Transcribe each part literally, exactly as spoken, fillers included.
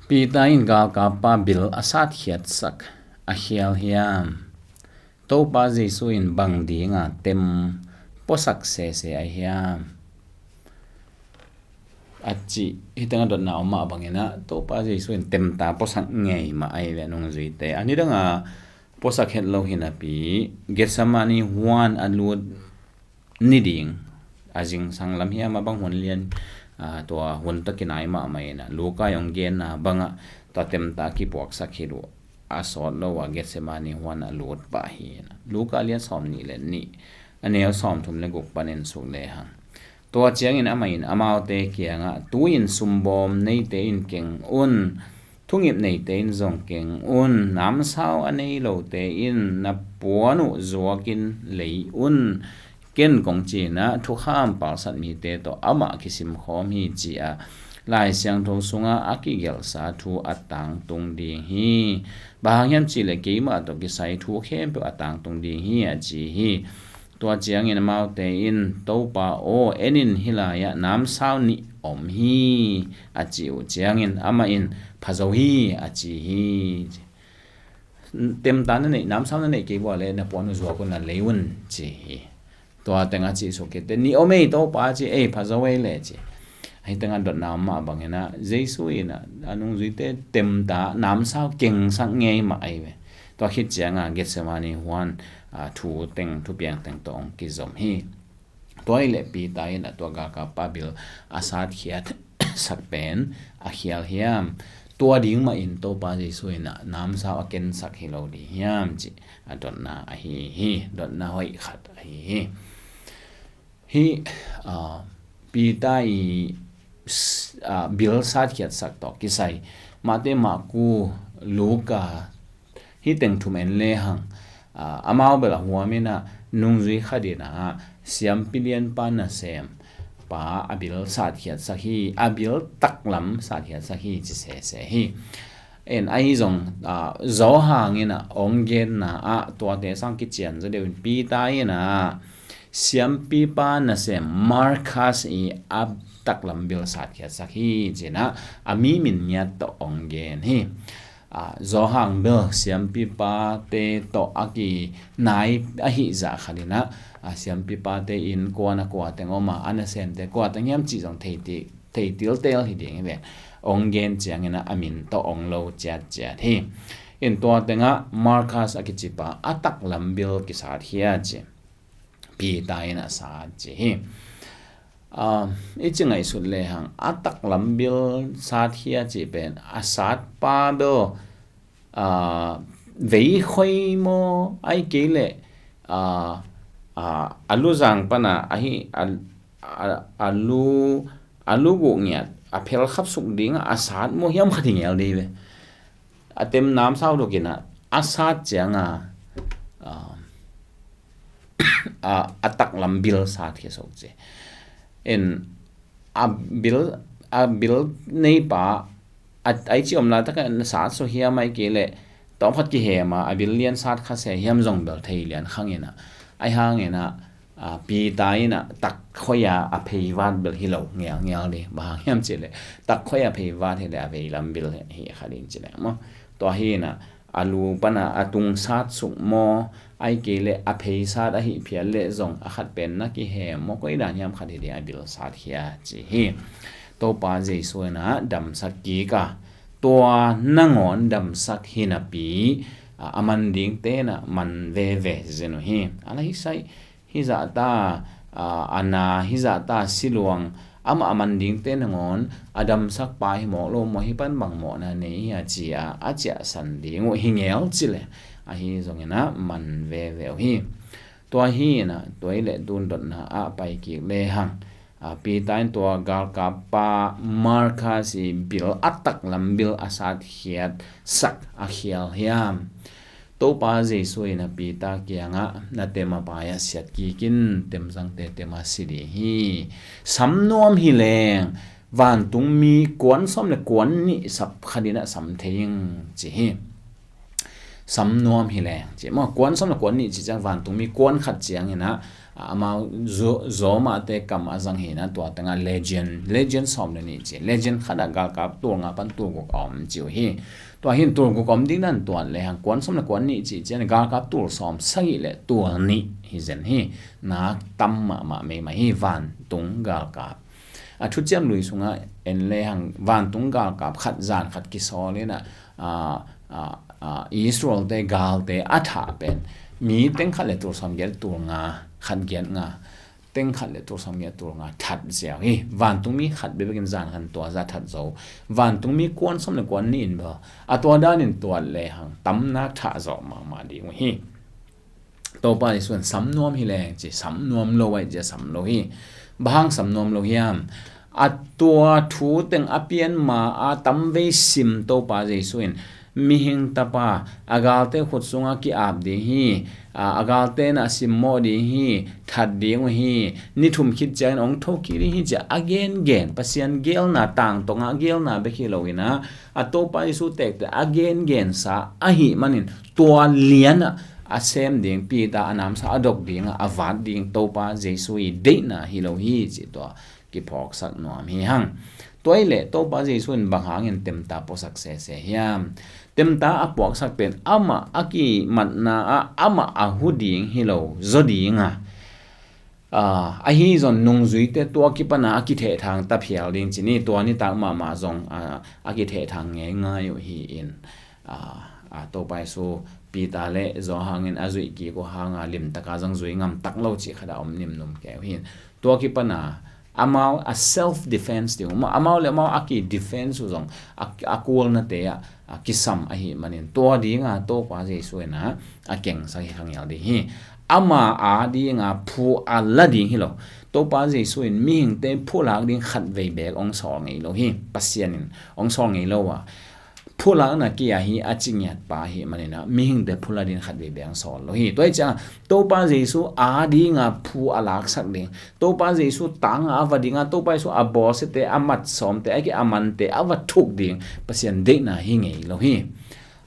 Peter in galkappa bil a satkhiatsak a khial hiam? Topa Jesu in bang dinga tem puasak sese ahi hiam? A cih hih tengah dotna om mah bangin ah Topa Jesu in temta puasak ngei mah ahi ve, nungzuite. A nidanga puasak het lo hi napi, Gethsemane huan a lut ni ding, a zingsang lam hiam, a bang hun lian, aa, tua hun tawh kinai mahmah in ah Luka i hong genna bangah tua temta kipuaksak khit uh a sawt lo a Gethsemane huan a lut pah hi. Luka lian sawm nih le nih, a neu sawm thum le guk panin suk lehang, tua ciangin amah in amaute kiangah, tu-in sumbawm neite in keng un, thungip neite in zong keng un, namsau a nei lote in na puan uh zuakin lei un. Ken kong ci-in ah thukham palsat mite tawh amah kisimkhawm hi, ci-a Lai Siangtho sungah a kigelhsa thu a tangtung ding hi. Bang hang hiam cihleh keimah tawh kisai thu khempeuh a tangtung ding hi, a ci hi. Tua ciangin amaute in, Topa aw, en in, hih lai-ah namsau nih om hi, a cih uh ciangin amah in, pha zo hi, a ci hi. Temta na neih, namsau na neih kei vua leh na puan uh zuak un, na lei un, ci hi. Tua tengah cih suk khit teh, nih om ei Topa, ci ei, pha zo ei leh, ci. Hih tengah dotna om mah bangin ah Jesu in ah a nungzuite temta namsau kengsak ngei mah ahi ve. Tua khit cianga Gethsemane huan, aa, thu teng, thupiang teng tawh hong kizom hi. Tua hi leh Peter in ah tua galkappa bil a satkhiatsak pen a khial hiam? Tua ding mahin Topa Jesu in ah namsau a kensak hi lo ding hiam, cih a dotna ahi hi. Dotna hoih khat ahi hi. Hih, aa, Peter i s-, aa, bil satkhiatsak tawh kisai Mate, Marku, Luka, hih teng thum en lehang, aa, amau bel a huam in ah nungzui khat in ah siampi lianpa nasem pa a bil satkhiatsak hi, a bil taklam satkhiatsak hi, ci sese hi. En ahi zong, aa, Johan in ah hong genna ah tuate sang kician zaw deuh in Peter in ah siampipa nasem Malkhas i a taklam bil satkhiatsak hi, ci-in ah a mi min ngiat tawh hong gen hi. Aa, Johan bel siampipate tawh a kinai ahih zah khat in ah, aa, siampipate in kua na kua teng om a, a nasemte kua teng hiam cih zong thei ti, thei tiltel hi ding hi ve. Hong gen ciangin ah a min tawh hong lo ciatciat hi. In tua tengah Malkhas a kicipa a taklam bil kisatkhia ci. Peter in a sat ci hi. Aa, i ci ngaihsut lehang a taklam bil satkhia cih pen a satpa bel, aa, vei khoi maw, ahih kei leh, aa, aa, a luzang pana ahi, a, a, a lu, a lu guh ngiat a phelkhap suk dingah a sat maw hiam khat hi ngel dih ve. A tem namsau duk in ah a sat cianga, aa, a, a taklam bil satkhia suk ci. In a bil, a bil neipa, a, a i ci om laitak ah sat suk hiam, ahih kei leh tawmkhat kihem a, a bil lian satkha se hiam zong bel thei lian khang in ah, ahi hangin ah, aa, Peter in ah takkhoi a a pheivat bel hi lo ngelngel dih. Bang hang hiam cih leh takkhoi a pheivat hi leh a veilam bil hi kha ding ci leng maw. Tua hi in ah a lu pana a tung sat suk maw, ahih kei leh a phei sat ahih phial leh zong a khat pen na kihem maw, koi dan hiam khat hi ding a bil satkhia ci hi. Topa Jesu in ah damsak kik a, tua nangawn damsak hi napi, aa, a man dingte in ah man veve zen uh hi. A la hi sai, hih zahta, aa, a na, hih zahta siluang, amah a man dingte nangawn a damsakpa hi mawk lo maw, hih pan bang mawhna nei hi a ci a, a ciahsan ding uh hi ngel ci leh, ahi zongin ah man veve uh hi. Tua hi in ah, tua hi leh tun dotna ah pai kik lehang, aa, Peter in tua galkappa Malkhas i bil a taklam bil a satkhiatsak a khial hiam? Topa Jesu in ah Peter kiangah, na tem a pai-ah siat kik in, temzangte tem a si ding hi. Sam nuam hi leng vantungmi kuan sawm le kuan nih sap khat in ah sam thei ing, ci hi. Sam nuam hi leng ci maw, kuan sawm le kuan nih ci ciang vantungmi kuan khat ciangin ah, amau Zo-, Roma te kam a zang hi na, tua tengah legion, legion sawm le nih ci, legion khat ah galkap tul nga pan tul guk a om ci uh hi. Tua hin tul guk a om ding dan tuat lehang kuan sawm le kuan nih ci ciang galkap tul sawm sagih le tul nih hi zen hi. Nak tam mahmah meimah hi, vantung galkap. A thuciam lui sungah en lehang vantung galkap khat zan khat kisawl in ah, a, a, a, Israel te galte a thah pen mi teng khat le tul sawm giat tul nga, khat giat nga, teng khat le tul sawm giat tul nga that ziau hi. Vantungmi khat bekbekin zan khat tua za that zo. Vantungmi kuan sawm le kuan nih in bel a tua danin tuat lehang tamnak thah zawh mahmah ding uh hi. Topa Jesu in sam nuam hi leng ci, sam nuam lo aih cia sam lo hi. Bang hang sam nuam lo hiam? A tua thu teng a pian ma a tamvei sim Topa Jesu in mihing tapa a galte khut sungah ki-ap ding hi, a, a galte na simmawh ding hi, that ding uh hi, ni thum khit ciangin hong thokik ding hi cia a gengen, Pasian geelna tangtongah a geelna bek hi lo in ah, a Topa Jesu tekte a gengensa ahih manin tua lianah a sem ding, Peter a namsa a dok dingah a vat ding Topa Jesu i deihna hi lo hi ci tua kiphawksak nuam hi hang. Tua i leh Topa Jesu in bang hangin temta puaksak sese hiam? Temta a puaksak pen amah a kimatna ah amah a hu ding hi lo, zaw ding a, a, ahi zong nungzuite tua kipana a kithehthang ta phial ding ci ni, tua nitak mahmah zong, a, a kithehthang ngeingai uh hi in, a, a, Topa Jesu Peter le Johan in a zuih kik uh hanga limtaka zong zui ngam tak lo cih khat a om nimnum kei uh hi. Tua kipana amau a self defense ding uh, amau le amau a ki defense uh zong a, a kulnate ah, a kisam ahih manin tua dinga Topa Jesu in ah a kengsak hi khangial ding hi. Ama a dinga phu a la ding hi lo. Topa Jesu in mihingte phulak ding khatvei beek hong sawl ngei lo hi. Pasian in hong sawl ngei lo a, phulakna kia hi a cingiat pa hi manin ah mihingte phulak ding khatvei beek hong sawl lo hi. Tua hi ciang Topa Jesu a dinga phu a laksak ding, Topa Jesu tanga a va dinga, Topa Jesu a bawlsiate, a matsawmte, a ki a mante a va thuk ding Pasian deihna hi ngei lo hi.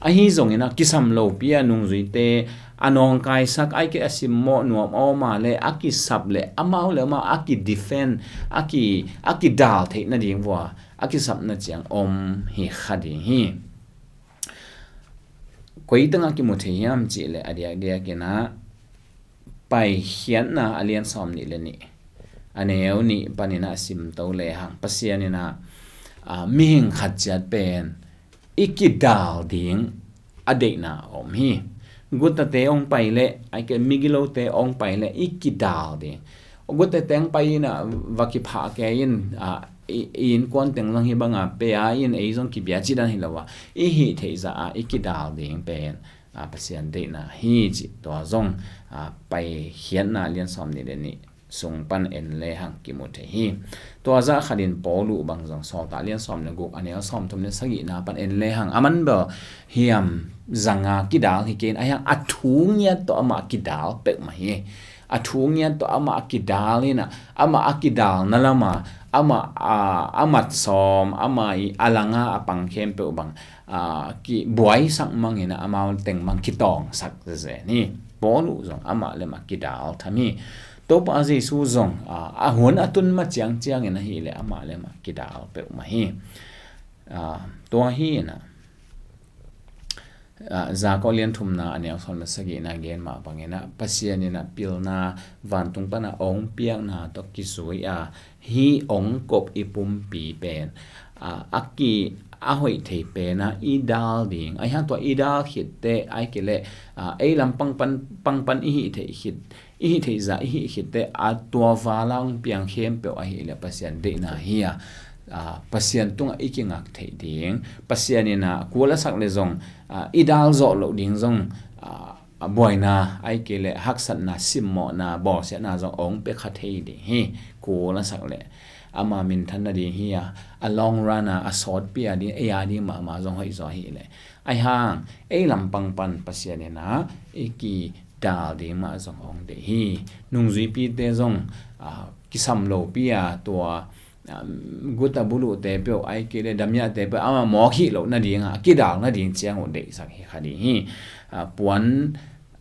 Ahi zongin a kisam lopi a nungzuite a nawngkaisak, a ki a simmawh nuam a om a le a kisap le amau le amau a ki defend, a ki, a kidal theih nading vua a kisapna ciang om hi kha ding hi. Koi tengah kimu thei hiam cih le a diakdiakin ah Paikhiatna a lian sawm nih le nih, a neu nih panin a simto lehang Pasian in ah, a, mihing khat ciat pen i kidal ding a deihna a om hi. Guttate hong pai le, a ke migilote hong pai le i kidal ding. Guttate hong pai in ah va kiphah kei in, a, i, i innkuan teng zong hi banga pe a in ei zong kibia cidan hi lo a, i hih theih zah a i kidal ding pen, a, Pasian deihna hi cih tua zong, a, Paikhiatna lian sawm nih le nih sung pan en lehang kimu thei hi. Tua zah khatin Paulu bang zong Sawltak lian sawm le guk a neu sawm thum le sagihna pan en lehang a man bel hiam zanga kidal hi kei in a hiang a thu ngiat tawh amah kidal peuhmah hi. A thu ngiat tawh amah a kidal in ah amah a kidalna lama amah, a, a matsawm, amah i a langa a pang khempeuh bang, a, kibuaisak mangin ah amau teng bang kitawngsak zezen hi. Paulu zong amah le amah kidal tham hi. Topa Jesu zong, a, a hun a tun ma ciangciangin ahileh amah le amah kidal peuhmah hi. A, tua hi in ah, a, Jakob lian thumna a neu sawm le sagihna gen mah bangin ah Pasian in ah pilna vantung pan a ong piakna tawh kizui a, hih ong kop i pumpi pen, a, a ki, a hoih thei pen a i dal ding. A hiang tua i dal khitte, a i kileh, a, ei lam pangpan, pangpan i hih theih khit, i hih theih zah, i hih khitte, a tua vala ong piang khempeuh ahileh Pasian deihna hi a, a, Pasian tungah i kingak theih ding. Pasian in ah kul a sak le zong, a, i dal zawh loh ding zong, a, a buaina, a i kileh haksatna, simmawhna, bawlsiatna zong ong pia kha thei ding hi. Kul a sak le ama minthan nading hi a, a long run a, a sawtpi a ding, ei a ding mahmah zong hoih zaw hileh. A hiang ei lam pangpan Pasian in ah i kidal ding mah zong ong deih hi. Nungzuipite zong, a, kisam lopi a tua um, guta buluhte peuh, ai kei le damiahte peuh, ama mawk hih loh nading a, a kidal nading ciang uh deihsak hi kha ding hi. Ah, puan,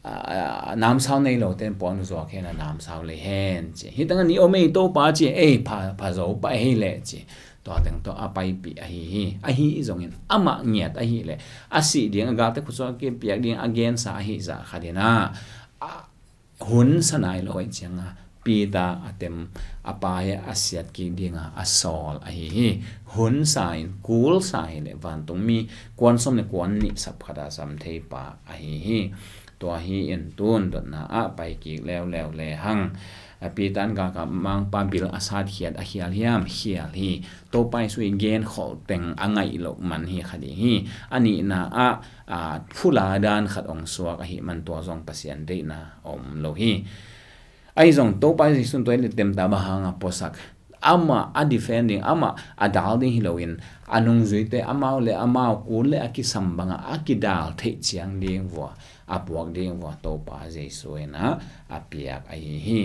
ah, namsau nei lote in puan uh zuak hen a namsau lei hen ci. Hih tengah ni om ei Topa ci, ei pha, pha zo pah ei leh ci. Tua teng tawh a paipih ahi hi. Ahi zongin amah ngiat ahi leh a sih ding, a galte khutsuak kipiak ding a gensa ahi zah khat in ah, a, hun sa nai lo ahih cianga Peter a tem, a pai a siat kik dinga a sawl ahi hi. Hun sa in kul sa hi leh vantungmi kuan sawm le kuan nih sap khat a sam thei pa ahi hi. Tua hi in tun dotna ah pai kik leuleu le hang. A Peter in galkap mangpa bil a satkhiat a khial hiam? Khial hi. Topa Jesu i gen khol teng a ngaih loh man hi kha ding hi. A nihna ah, a, phula dan khat ong suak ahih man tua zong Pasian deihna om lo hi. Ahi zong Topa Jesu in tua i temta bang hanga puasak? Amah a defend ding, amah a dal ding hi loin a nungzuite amau le amau kul le a kisam banga a kidal theih ciang ding vua, a puak ding vua Topa Jesu in ah a piak ahi hi.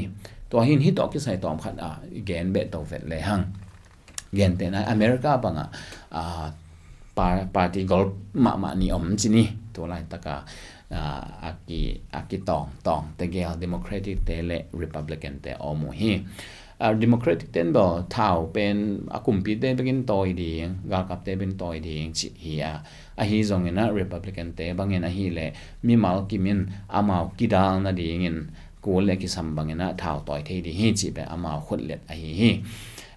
Tua hin hih tawh kisai tawm khat a gen beh to vet le hang. Gentehna America bangah, ah, par-, party gol mahmah nih om ci ni. Tu laitaka, ah, a ki, a kitawng tawng tegel Democratic te le Republican te om uh hi. Ah, Democratic ten bel thau pen a kumpite bekin tawi ding, galkapte bekin tawi ding cih hi a. Ahi zongin ah Republican te bangin ahileh mimal kimin amau kidal nadingin kul le kisam bangin ah thau tawi thei ding hi cih pen amau khutlet ahi hi.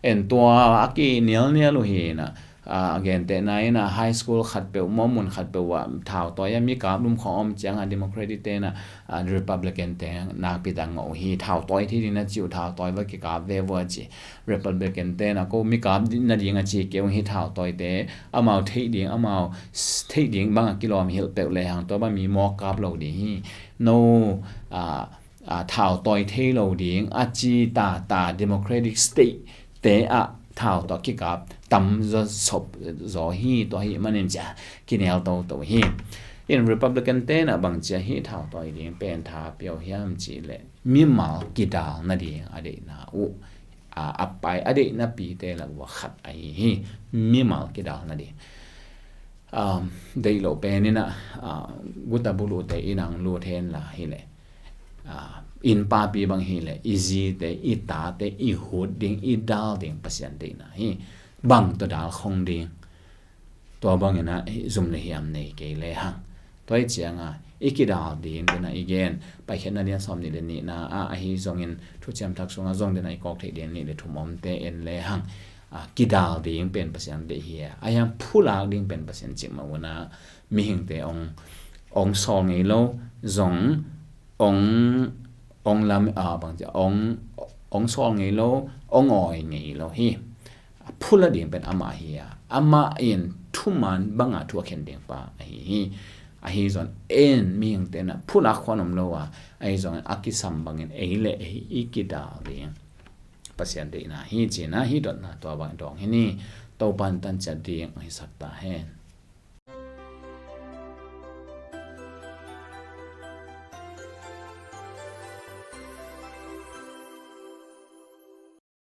En tua a kinialnial uh hi in ah, a, gentehna in ah high school khatpeuh, maw mun khatpeuh ah thau tawi a mi kap lum khawng om ciang a Democratic te in ah, a, Republican te nakpi tak ngawh uh hi. Thau tawi thei ding na ci uh, thau tawi va kikap ve vua ci. Republican te in ah ko mi kap nading a ci kei uh hi. Thau tawite amau theih ding, amau s-, theih ding bang a kilawm hilh peuh le hang tua bang mi mawk kap lo ding hi. No, a, a, thau tawi thei lo ding a ci tata Democratic state te ah thau tawi kikap tam zaw sop zaw hi. Tua hi manin cia kinial toto hi. In Republican te in ah bang cia hi thau tawi ding pen tha piau hiam cih leh mimal kidal nading a deihna uh, a, a pai a deihna pite lak vua khat ahi hi. Mimal kidal nading. Um, deih lo pen in ah, ah, guta buluhte in ang lut hen la hileh, ah, inn papi bang hileh i zite, i tate, i hut ding, i dal ding Pasian deihna hi. Bang tawh dal khong ding? Tua bangin ah i zum le hiam nei kei le hang. Tua hi cianga i kidal ding dena i gen Paikhiatna lian sawm nih le nihna ah, ahi zongin Thuciam Thak sunga zong dena i kawk theih ding nih le thum omte en le hang. A, kidal ding pen Pasian deih hi a, a hiang phulak ding pen Pasian cik mah una mihingte ong, ong sawl ngei lo, zong ong, ong lam, a, bang cia, ong, ong sawl ngei lo, ong awi ngei lo hi. Phula ding pen amah hi a, amah in thuman banga thu a khen ding pa ahi hi. Ahi zong en mihingte na phulak khuan om lo a, ahi zong a kisam bangin ei le ei i kidal ding Pasian deihna hi cina hi dotna tua bang dawng hi ni. Topan tanciat ding hi sak ta hen.